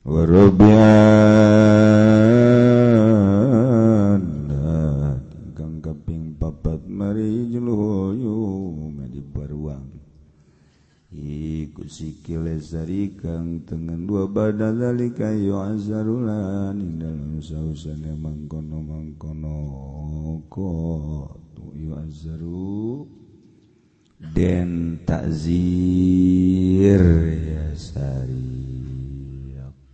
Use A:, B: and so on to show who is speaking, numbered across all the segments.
A: Warabian ingkang kaping papat marijluhu ngadi baruang iku sikile sari kang tengen dua bada zalika yu'azzarulan ing dalem sausane mangkono-mangkono ko yu'azzaru den takzir ya sari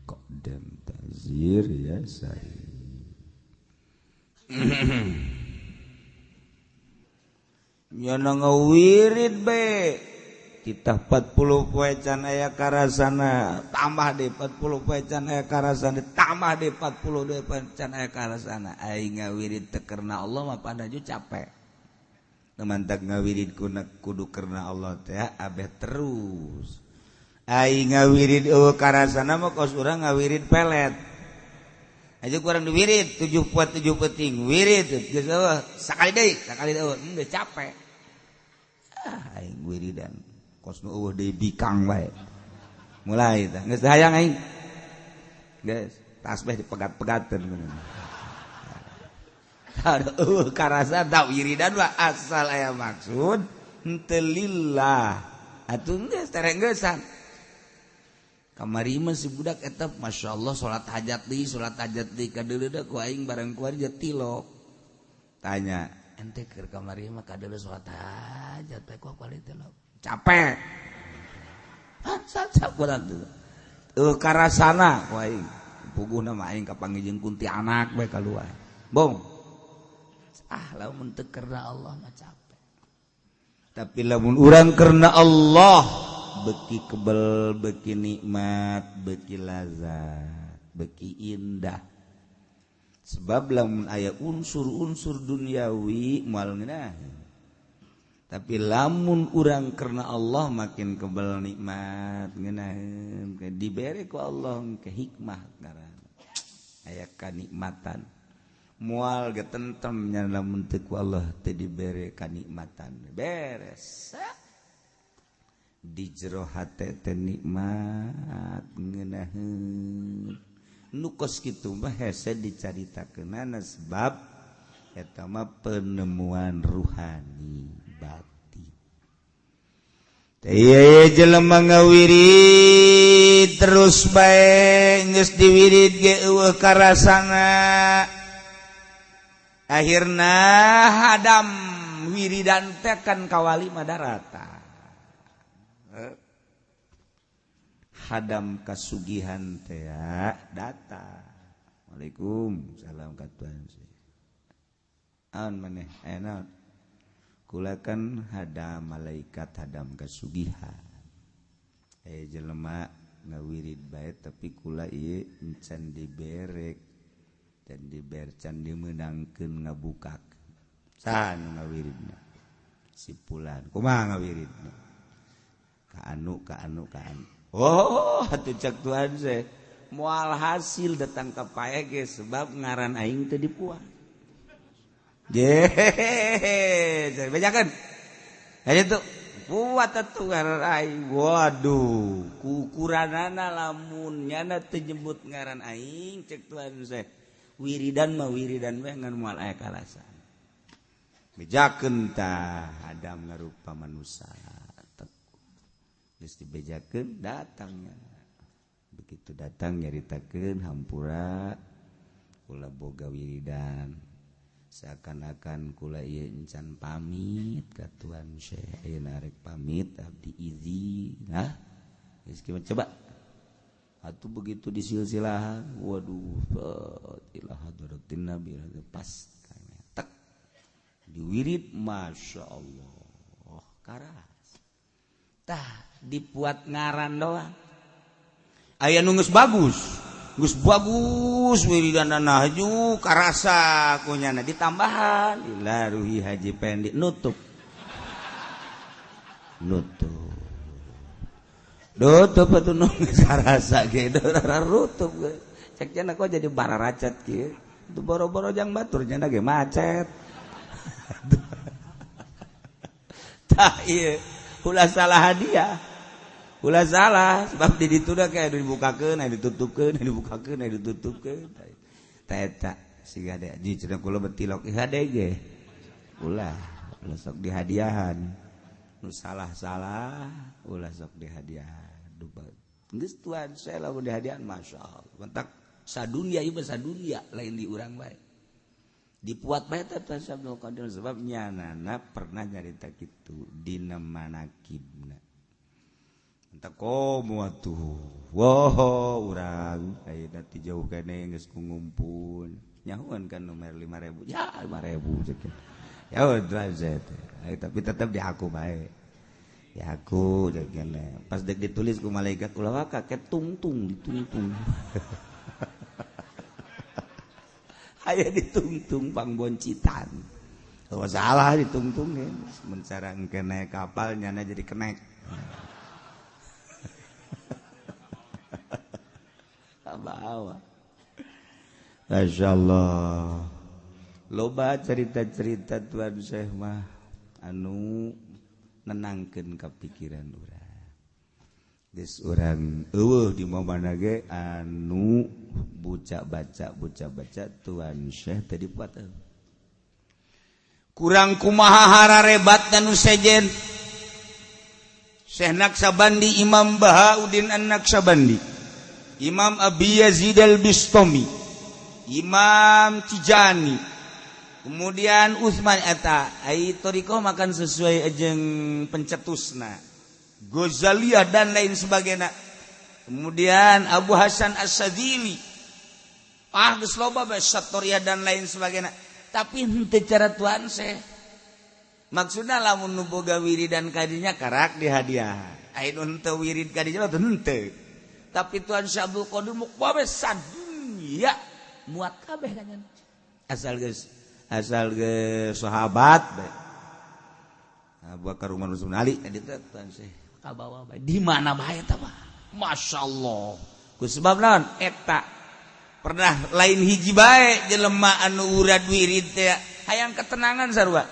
A: kok den takzir ya sari nyana ngawirid be titah 40 poe can aya karasana tambah deui 40 poe can aya karasana tambah deui 42 poe can aya karasana aing ngawirid teu karena Allah mah pandaju capek. Mantak ngawirid kudu karena Allah teh abeh terus. Aing ngawirid eueuh karasana mah kos urang ngawirid pelet. Aja kurang diwirid 7 poe 7 peuting wirid geus eueuh sakali deui sakali eueuh geus capek. Ah aing wiridan kos nu eueuh deui bikang bae. Mulai tah geus hayang aing. Geus tasbih dipegat-pegateun. Aduh, karasa tak wiridan mah asal aya maksud henteu lillah atuh geus terenggesan. Kamari mah si budak eta masyaallah salat hajat deui kadeuleuh ku aing bareng ku aing tilok. Tanya, ente keur kamari mah kadeuleuh salat hajat teh ku kuali tilok. Capek. Ah, saca kurang tuh. Karasana ku aing. Puguhna mah aing kapanggih jeung kuntianak bae kaluar. Bong. Ah lamun teu karena Allah mah capek. Tapi lamun urang karena Allah beki kebel, beki nikmat, beki lazat, beki indah. Sebab lamun aya unsur-unsur duniawi moal ngeunah. Tapi lamun urang karena Allah makin kebel nikmat ngeunaheun, dibere ku Allah ke hikmah ngaranna. Aya kanikmatan. Mual getentem nya lamun teu ku Allah teu dibere kanikmatan beres di jero hate teh nikmat ngeunaheun nu kos kitu mah hese dicaritakeunana sebab eta mah penemuan ruhani batin. Teh ieu jelema ngawirid terus bae geus diwirid ge eueuh karasana. Akhirna hadam wiridan teh kan kawali madarata. Hadam kasugihan teh data. Waalaikum salam katuan. Aon maneh aya naon? Kula kan hadam malaikat hadam kasugihan. Aya jelema ngawirid bae tapi kula ieu encan diberek. Dan dibercan dimenangkeun ngabukak saha nu ngawiridna si pulan kumaha ngawiridna ka anu ka anu ka anu oh atuh cek Tuhan seh moal hasil datang ka pae ge sebab ngaran aing teu dipuah je bejakeun aya tuh buat atuh ngaran aing waduh kukuranana lamun nyana teu nyebut ngaran aing cek Tuhan seh wiridan mah wiridan we ngan moal aya kalasan. Bejakeun tah Adam ngarupa manusia. Geus dibejakeun datangnya. Begitu datang nyaritakeun hampura kula boga wiridan. Seakan-akan kula ieu encan pamit ka Tuan Syekh ayeuna rek pamit abdi izin. Nah, geus coba. Atuh begitu disilsilahan, waduh, ilah hadratin Nabi pas tek diwirid, masya Allah, karas. Tah dibuat ngaran doang. Aya nu geus bagus, geus bagus wiridanna haju karasa kunyana ditambahan ila ruhi Haji Pendi nutup. Nutup. Nutup atuh nu geus karasa ge rutup cek cenah kok jadi bararacat kieu. Itu boro-boro jang batur cenah ge macet. Tah ieu ulah salah hadiah. Ulah salah sebab di ditu da kayak dibukakeun, aya ditutupkeun, aya dibukakeun, aya ditutupkeun. Ta eta siga de ji cenah kula betilok hade ge. Ulah, ulah sok dihadiahan. Nu salah-salah ulah sok dihadiahan. Geus tuan saya lamun dihadiahan masyaallah. Mentak sadunia ieu sadunia lain di urang bae. Dipuat bae teh Tuan Abdul Qadir sebab nyanana pernah nyarita kitu dina manakibna. Entak komo atuh. Wah, urang ayeuna ti jauh keneh geus ngumpul. Nyahuan kan nomor 5.000. Ya 5.000 cek. Ya udah saya teh. Tapi tetep diaku bae. Diaku cek pas dek ditulis ku malaikat ulah kaget tungtung ditungtung. Aya ditungtung pangboncitan. Oh, salah ditungtung ya. Mencara engke naik kapal nyana jadi kenek. Bawa. Masya Allah. Loba cerita-cerita Tuan Syekh mah anu nenangkeun kapikiran urang. Geus urang eueuh di mana ge anu buca baca Tuan Syekh tadi buat kurang kumaha hararebatna nu sejen Syekh Naqsabandi Imam Bahauddin An-Naqsabandi, Imam Abi Yazid Al-Bistami, Imam Tijani, kemudian Utsman eta ai thariqah makan sesuai jeung pencetusna Ghazaliyah dan lain sebagainya. Kemudian Abu Hasan As-Sadzili, ah geus loba bae Satoriyah dan lain sebagainya. Tapi henteu cara Tuan Syekh. Maksudna lamun nu boga wiridan kadinya karak dihadiah. Ai nu henteu wirid kadinya mah henteu. Tapi Tuan Syekh Abdul Qadir muk bae sadunya muat kabeh kan. Asal geus sahabat bae. Abu Bakar Umar Utsman Ali tadi Tuan Syekh kabawa bae. Di mana bae eta mah? Masyaallah. Ku sebab naon eta pernah lain hiji bae jelema anu urad wirid teh hayang ketenangan sarua.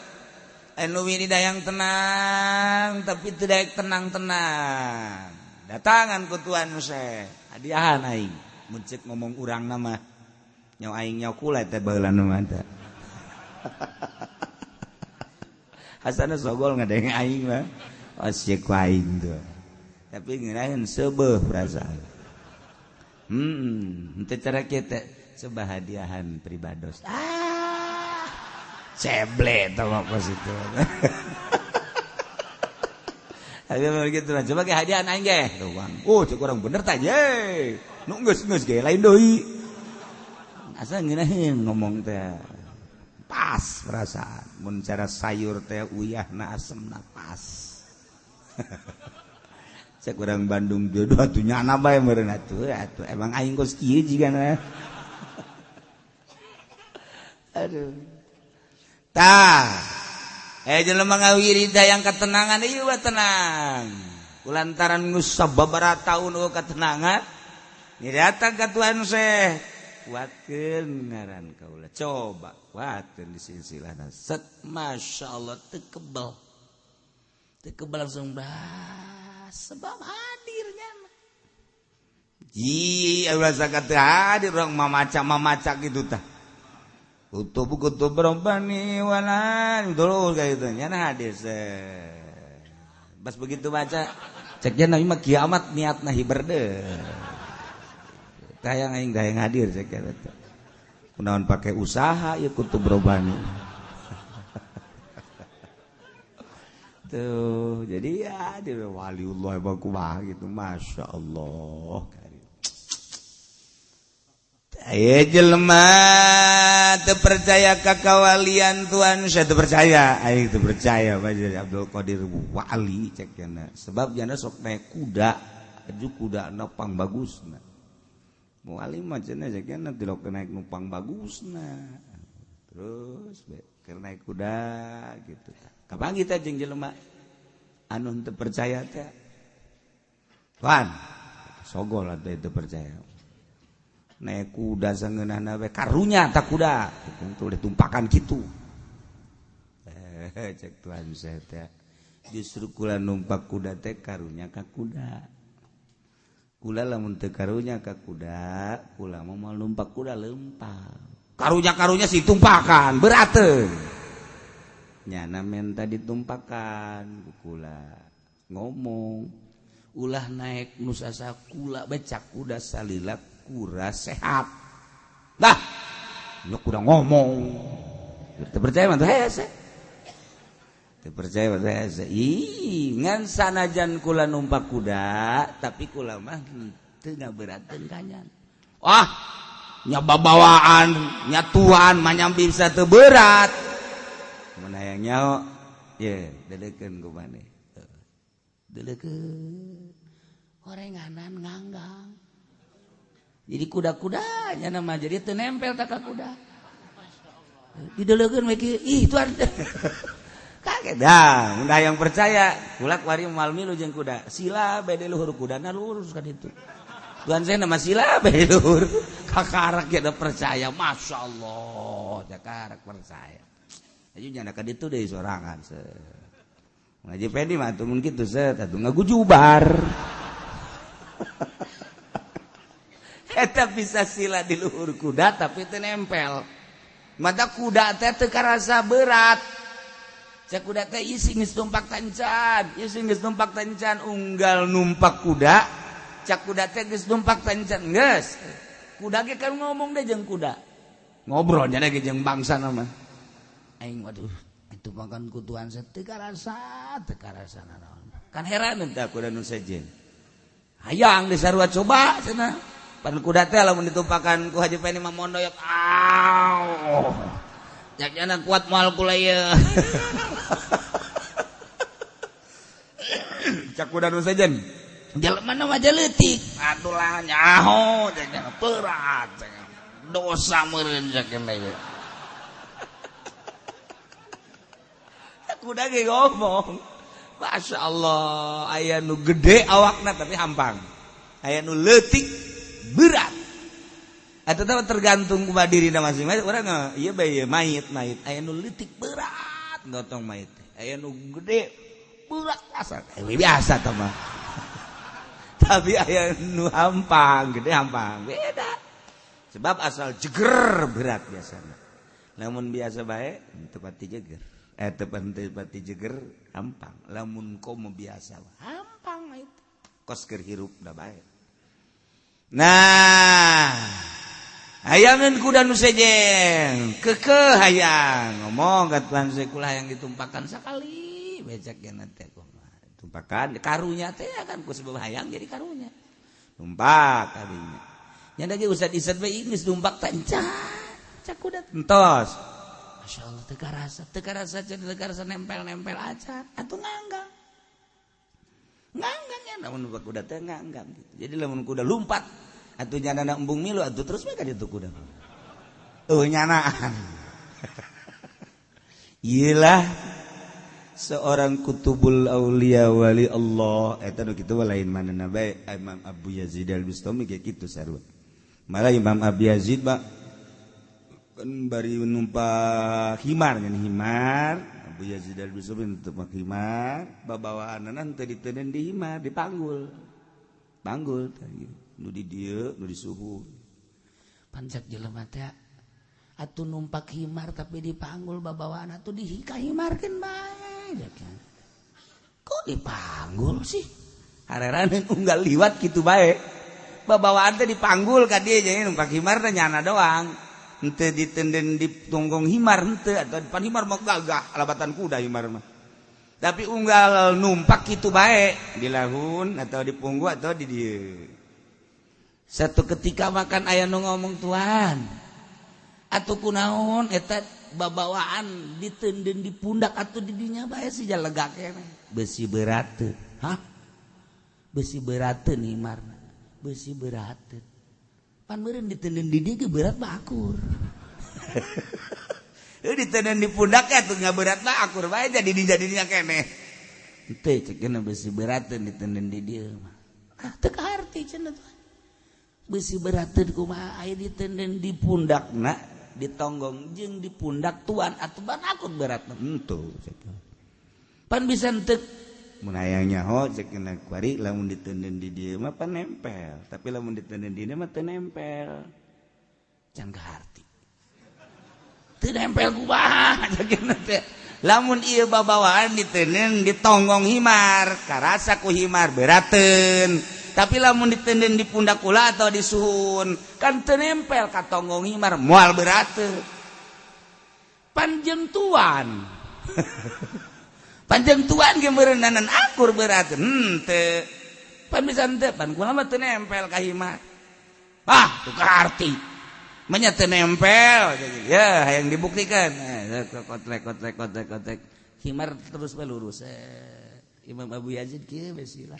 A: Anu wirid hayang tenang tapi teu daek tenang-tenang. Datangan ku Tuan Syekh, hadiahan aing. Mun ceuk ngomong urang mah nyaw aing nyaw kula teh baheula mah teh. Hasana sogol ngadenge aing mah. Asik ku aing tuh. Tapi ngeunaheun seubeuh perasaan. Henteu cara kieu teh coba hadiahan pribados. Ah, ceble tah mah pas itu. Tapi begitu lah, coba ke hadiahan aing ge. Oh, cek urang bener tah ye. Nu geus-geus ge lain deui. Asa ngeunaheun ngomong teh. Pas perasaan. Mun cara sayur teh uyahna asemna pas. Cek urang Bandung jodoh atuh nyana bae meureun atuh atuh emang aing kos kieu jigana. Aduh. Tah. Jelema ngawirid yang ketenangan ieu mah tenang. Kulantaran geus sababaraha taun eueuh ketenangan, ni datang ka Tuan Syekh. Kuatkeun ngaran kaula. Coba kuatkeun di silsilahna. Set masyaallah teu kebel. Teu kebel langsung bah sebab hadirnya. Ji ulah sakat hadir urang mamaca-mamaca kitu tah. Kutub-kutub robbani walan terus kayak gitu nyana hadis. Pas begitu baca ceknya nabi mah kiamat niatna hiber deh. Tayang aing dayang hadir cek eta. Kunaon pake usaha ieu kutub robbani. Tuh, jadi ya dia waliullah bang kumaha gitu masyaallah. Ayo jelema teu percaya ka kawalian Tuhan, saya teu percaya, aing teu percaya bae Abdul Qadir wali cek cenah. Sebab jana sok naik kuda, aju kudana pang bagusna. Wali mah cenah cek cenah tilok naik numpang bagusna. Terus be keur naik kuda gitu. Kapan kita jeung jelema anu teu percaya teh? Tuan, sogol atuh teu percaya. Naik kuda sangeunahna we karunya tak kuda itu ditumpakan kitu. Cek Tuhan saya teh justru kula numpak kuda teh karunya ka kuda. Kula lamun teu karunya ka kuda, kula mah moal numpak kuda lempang. Karunya-karunya si tumpakan, berateun. Nyana menta ditumpakan ku kula. Ngomong, ulah naik nu sasa kula becak kuda salila kura sehat. Dah, nu kuda ngomong. Teu percaya mah teh hese. Teu percaya mah teh hese. Ih, ngan sanajan kula numpak kuda, tapi kula mah teu ngaberateun kanyan. Wah, nya babawaan, nya tuan mah nya bisa teu berat. Mun hayang nyaho, ye, dedeukeun ku maneh. Dedeukeun. Horenganan nganggang. Jadi kuda-kudanya nama jadi teu nempel tak ka kuda. Dideleukeun we kieu, ih tuan. Kaget dah, mun hayang percaya, kula kuari moal milu jeung kuda. Sila bede luhur kudana lurus ka ditu. Tuan saya nama sila bede luhur. Kakarak ge percaya, Masya Allah, kakarak percaya. Ayo nyana ka ditu deui sorangan se. Ngaji pedi mah atuh mun kitu set atuh ngagujubar. Eta bisa sila di luhur kuda tapi teu nempel. Mata kuda teh teu karasa berat. Cek kuda teh isi geus numpak tancan, isi geus numpak tancan unggal numpak kuda. Cek kuda teh geus numpak tancan geus. Kuda ge kan ngomong deh jeung kuda. Ngobrol nya ge jeung bangsa mah. Aing waduh, itu makan ku Tuhan teu karasa, teu karasa nanaon. Kan heran teh kuda nu sejen. Hayang disarua coba cenah. Pan kuda teh lamun ditumpakan ku Haji Peni mah mondoyok. Aw. Jakjana kuat moal kula ieu. Cak kuda nu sejen. Jelema mah leutik. Atuh lah nyaho jakjana berat. Dosa meureun jakjana ieu. Kuda ge ngomong. Masya Allah, aya nu gede awakna tapi hampang. Aya nu leutik berat. Eta teh tergantung kumaha dirina masing-masing. Urang ieu bae ieu mayit mayit. Aya nu leutik berat gotong mayit. Aya nu gede berat asa. Biasa teh mah. Tapi aya nu hampang, gede hampang. Beda. Sebab asal jeger berat biasana. Lamun biasa bae teu pati jeger. Teu pati jeger hampang. Lamun komo biasa hampang itu. Kos keur hirup da bae. Nah, hayangan kuda nu sejen, kekeh hayang ngomong ka tuan kula hayang ditumpakan sakali becak ge teh kumaha. Tumpakan karunya teh kan ku sebab hayang jadi karunya. Tumpak kadinya. Nya da ge usad-isad bae geus tumpak tanca. Cak kuda entos. Masya Allah teu karasa teu karasa nempel-nempel aja atuh nganggang. Nganggang ya lamun kuda teh nganggang gitu. Jadi lamun kuda lumpat atuh nyana embung milu atuh terus we ka ditu kuda. Eueuh nyanaan. Iyalah seorang kutubul aulia wali Allah eta nu kitu lain manehna bae Imam Abu Yazid Al-Bustami ge kitu sarua. Malah Imam Abu Yazid ba kan bari numpak himar ngan himar Abu Yazid Al-Bustami numpak himar babawaanna teu diteundeun di himar dipanggul. Panggul tah nu di dieu nu di suhu. Pancak jelema teh atuh numpak himar tapi dipanggul babawaan atuh dihikahimarkeun bae. Kok dipanggul sih? Hareran unggal liwat kitu bae. Babawaan teh dipanggul ka dieu jadi numpak himar teh nyana doang. Henteu ditenden di tunggong himar henteu atau depan himar mah gagah alabatan kuda himar mah. Tapi unggal numpak kitu bae di lahun atau di punggu atau di dieu. Satu ketika makan aya nu ngomong tuan. Atuh kunaon eta babawaan ditenden di pundak atuh di dinya bae si jalega keneh. Besi berat teu. Hah? Besi berat teu himarna. Besi berat teu. Pan meureun ditenden di dieu ge berat mah akur. Ditenden di pundak atuh nya berat mah akur bae jadi dijadinya keneh. Henteu cek geuna besi berat teu ditenden di dieu mah. Ah teu kaharti cenah tuh. Besi berat teu kumaha aya ditenden di pundakna ditonggong jeung di pundak tuan atuh ban akut berat henteu. Pan bisa henteu Mun hayang nyaho cek kena kuari lamun diteundeun di dieu mah pan nempel, tapi lamun diteundeun di dieu mah teu nempel. Can kaharti. Teu nempel kumaha cek kena teh. Lamun ieu babawaan diteundeun ditonggong himar, karasa ku himar berateun. Tapi lamun diteundeun di pundak kula atau di suhun, kan teu nempel ka tonggong himar, moal berateun. Panjeng tuan. Panjeng tuan ge meureunnanan akur berateun. Henteu. Pan bisa henteu, pan kula mah teu nempel ka himar. Ah, teu kaharti. Manya teu nempel. Ya, hayang dibuktikan. Kotrek kotrek kotrek kotrek. Himar terus bae lurus. Imam Abu Yazid kieu we sila.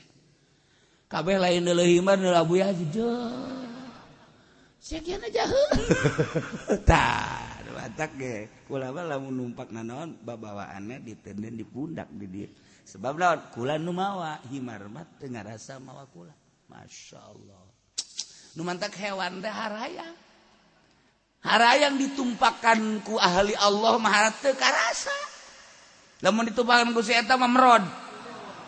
A: Kabeh lain deuleu himar deuleu Abu Yazid. Sekian aja heuh. Tah, batak ge kula mah lamun numpak nanaon babawaanna diteundeun di pundak di dieu. Sebab naon? Kula nu mawa, himar mah teu ngarasa mawa kula. Masyaallah. Nu mantak hewan teh harayang. Harayang ditumpakan ku ahli Allah mah teu karasa. Lamun ditumpakan ku si eta mah merod.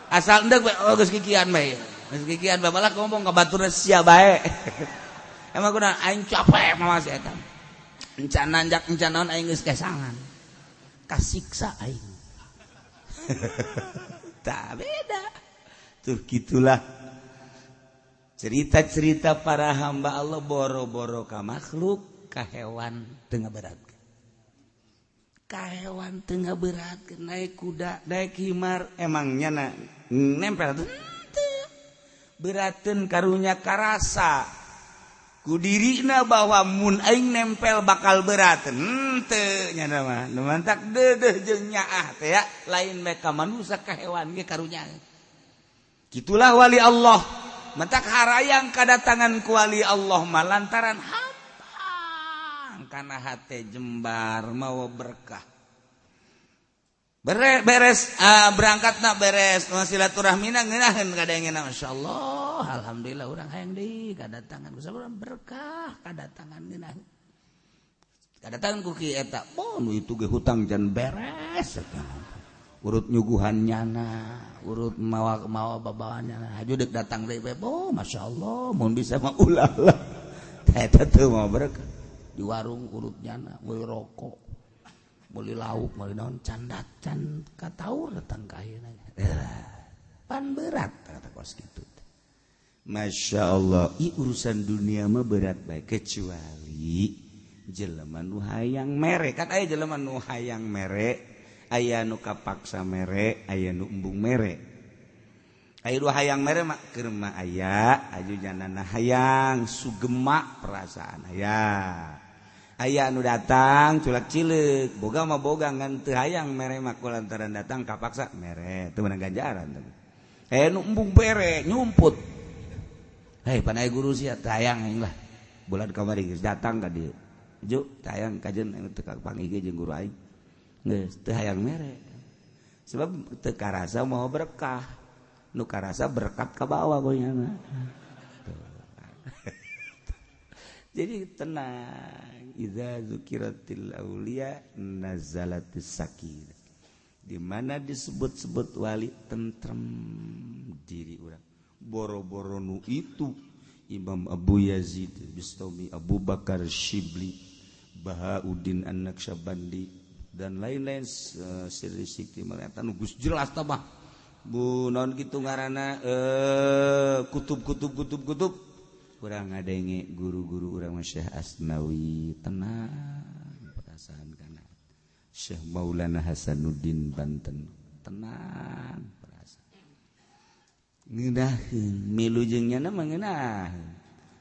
A: Asal endek we oh geus kikian bae. Geus kikian bae malah ngomong ka baturna sia bae. Emang kunaon aing capek mawa si eta. Encan nanjak encan naon aing geus kesangan. Kasiksa aing. Tak beda. Tuh gitulah cerita-cerita para hamba Allah boro-boro ka makhluk, ka hewan teu ngaberat. Ka hewan teu ngaberat, naik kuda, naik himar, emangnya na nempel tuh berateun karunya karasa. Ku dirina bahwa mun aing nempel bakal berat henteu nya mah. Nu mantak deudeuh jeung nyaah teh ya, lain bae ka manusia ka hewan ge karunya. Gitulah wali Allah. Mentak harayang kadatangan ku wali Allah mah lantaran hampang kana hate jembar mawa berkah. Beres berangkatna beres silaturahmina ngeunaheun kadangena masyaallah alhamdulillah urang hayang deui kadatangan ku urang berkah kadatangan ngeunaheun. Kadatangan ku ki eta oh nu itu ge hutang can beres eta. Urut nyuguhan nyana, urut mawa mawa babawaan nyana. Haju deuk datang deui bae oh masyaallah mun bisa mah ulah lah. Eta teu mawa berkah. Di warung urut nyana meuli rokok, meuli lauk, meuli naon can can kataur datang ka ayeuna. Pan berat kata kos kitu. Masya Allah, i urusan dunia mah berat bae kecuali jelema nu hayang mere. Kan aya jelema nu hayang mere, aya nu kapaksa mere, aya nu embung mere. Aya nu hayang mere mah keur mah aya, aju janana hayang sugema perasaan aya. Aya nu datang culak cileuk, boga mah boga ngan teu hayang mere mah ku lantaran datang kapaksa mere, teu meunang ganjaran teh. Aya nu embung bere nyumput. Hei pan aya guru sia teu hayang aing lah. Bulan kamari geus datang ka dieu. Ju teu hayang kajeun aing teu kapanggih ge jeung guru aing. Geus teu hayang mere. Sebab teu karasa mau berkah. Nu karasa berkat ka bawah goyana mah. Jadi tenang. Idza dzukiratil auliya nazalatis sakinah. Di mana disebut-sebut wali tentrem diri urang. Boro-boro nu itu Imam Abu Yazid Bistami, Abu Bakar Shibli, Bahauddin An-Naqsyabandi dan lain-lain sirri sikti malaikat nu geus jelas tah mah. Bu naon kitu ngaranna kutub kutub kutub kutub. Urang ngadenge guru-guru urang Syekh Asnawi tenang perasaan kana. Syekh Maulana Hasanuddin Banten tenang perasaan. Ngeunaheun milu jeung nyana mah ngeunaheun.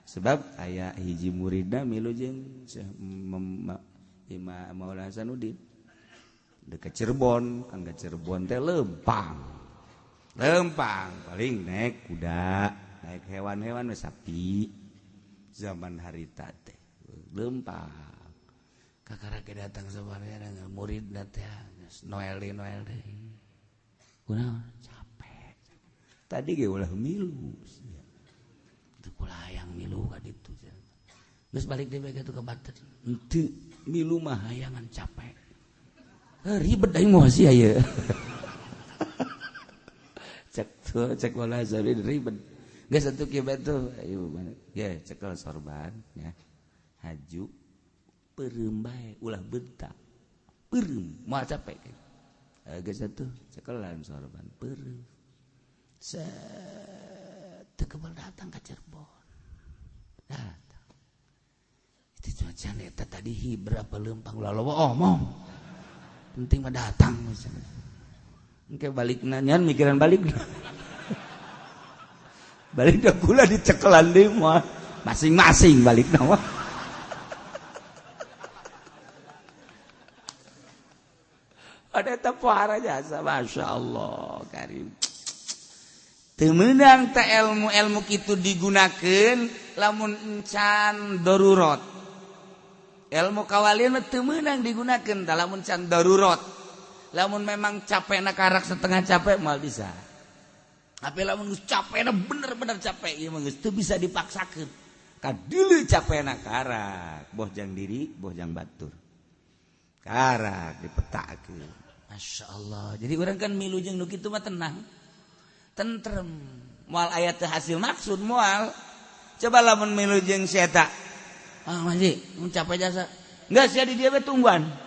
A: Sebab aya hiji muridna milu jeung Syekh Imam Maulana Hasanuddin. Dekat Cirebon, kan ke Cirebon teh lempang. Lempang paling naik kuda, naik hewan-hewan sapi. Zaman harita teh lempang. Kakara ge datang sabarnya murid teh Noel deui Noel deui. Kunaon capek. Tadi ge ulah milu. Teu kula hayang milu ka ditu. Geus balik deui bae ka Banten. Henteu milu mah hayangan capek. Ribet aing mah sia ieu. Cek tuh cek wala zabi ribet. Geus atuh kieu bae tuh. Ayo ya cekel sorban ya. Haju peureum bae ulah bentak. Peureum moal capek. Geus atuh cekelan sorban peureum. Set teu kebal datang ka Cirebon. Datang. Itu cuaca eta tadi berapa leumpang ulah loba omong. Penting mah datang misalnya. Engke balik nanyan mikiran balik. Balik dah kula dicekelan deui mah. Masing-masing balik mah. Ada eta pohara jasa masyaallah karim. Teu meunang teh ilmu-ilmu kitu digunakeun lamun encan darurat. Ilmu kawalian mah teu meunang digunakeun lamun can darurat. Lamun memang capek na karak setengah capek mal bisa. Tapi lamun geus capek na bener-bener capek ieu mah geus teu bisa dipaksakeun. Kadeuleu capek na karak, boh jang diri, boh jang batur. Karak dipetakeun. Masya Allah. Jadi urang kan milu jeung nu kitu mah tenang. Tentrem. Moal aya teu hasil maksud moal. Coba lamun milu jeung si eta. Ah masih mun capek jasa. Enggak sia di dieu we tungguan.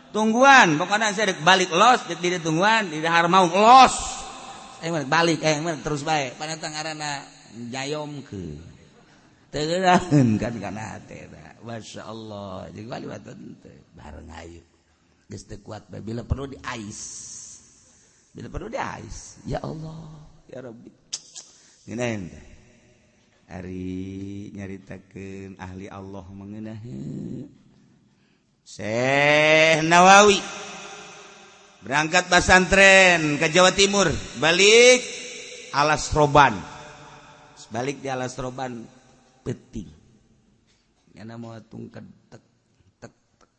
A: Tungguan, pokoknya saya balik los, di dia tungguan, di dahar mau los. Saya balik, terus baik. Panatang arana jayomkeun. Teu geunaheun kan kana hate da. Masya Allah. Jeung wali teu bareng ayu. Geus teu kuat bae bila perlu diais. Bila perlu diais. Ya Allah, ya Rabbi. Ngeunaheun teh. Ari nyaritakeun ahli Allah mengenaheun. Syekh Nawawi berangkat pesantren ke Jawa Timur, balik Alas Roban, balik di Alas Roban peting, nyana mau tungked tek tek tek,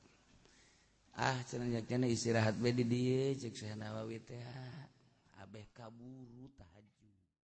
A: ah cenah cenah istirahat be di dieu cek Syekh Nawawi teh, abeh kaburu tahajud.